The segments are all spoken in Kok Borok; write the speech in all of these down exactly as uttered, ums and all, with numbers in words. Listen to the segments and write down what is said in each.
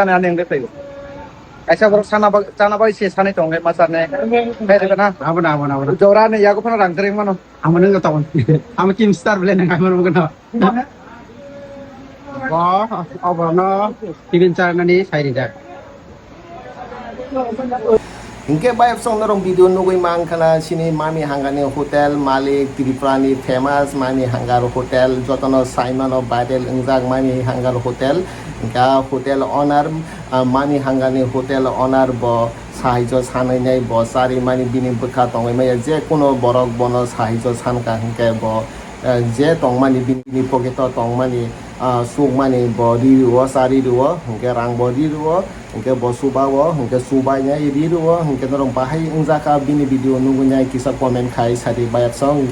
jani ani wngwi phaio. Kaisa borok sana bag-, chana bagwi se sanai tongo, ma charne. Khe rwgana. Abo na, abo na, abo na. Jora ni yago phano rang kwrwi mano. Amo nung tongo. Amo kim star bele nang amo nung no. Bo, obo no. Tibin char nani sai rijak. Hinkhe bayapsong norok video nugwi mankha na sini Mami Hangani hotel malik, Tripura ni famous Mami Hangar hotel, jotono saimano viral wngjak Mami Hangar hotel. Hinkhe hotel owner, ah, Mami Hangani hotel owner bo sahaijo sanwi nai, bo charimani bini bwkha tongwi maya, je kuno borok bono sahaijo sankha hinkhe bo, ah, je tongmani bini pocket o tongmani, ah, sukmani bo ri rwo, chari rwo, hinkhe rang bo ri rwo. Hinkhe bo chuba o, hinkhe chubainai ri rwo, hinkhe norok bahai wngjakha bini video nugwi nai kisa comment khai sadi bayapsong.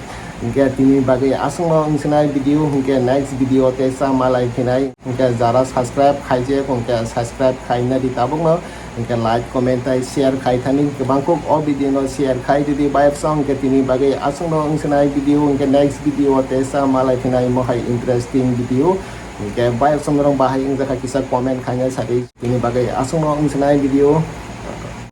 Hinkhe tini bagwi aswkno wngsinai video, hinkhe next video tei cha malai phinai. Hinkhe jara subscribe khaijak, hinkhe subscribe khaina di tabukno. Hinkhe like, comment tei share khai thani kwbang kuk o video no share khai di bayapsong. Hinkhe tini bagwi aswkno wngsinai video, hinkhe next video tei cha malai phinai mohai interesting video. Hinkhe bayapsong norok bahai wngjakha kisa comment khaina sadi. Bini bagwi aswkno wngsinai video.